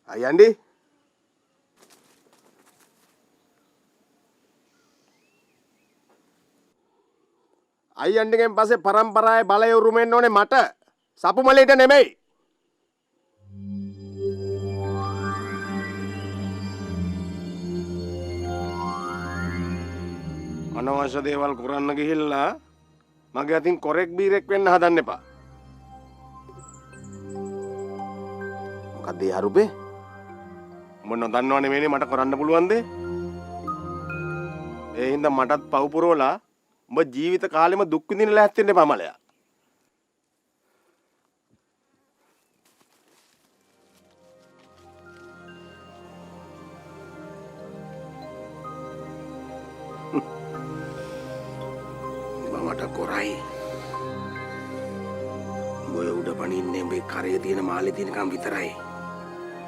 අයන්ඩි අයියන්ඩිගෙන් පස්සේ පරම්පරාවේ බලය උරුම වෙන්න ඕනේ මට. සපුමලේට නෙමෙයි. අනවශ්‍ය දේවල් කරන්න ගිහිල්ලා මගේ අතින් කොරෙක් බීරෙක් වෙන්න හදන්න එපා. මොකද්ද ඒ අරුපේ? උඹ නොදන්නව නෙමෙයිනේ මට කරන්න පුළුවන් දේ. ඒ හින්දා මටත් පව් පුරවලා උඹ ජීවිත කාලෙම දුක් විඳින්න ලෑස්ති වෙන්න එපා මලයා. උඹ මට කොරයි. උඹ ඔය උඩ පනින්නේ උඹේ කරේ තියෙන මාළේ තියෙනකම් විතරයි.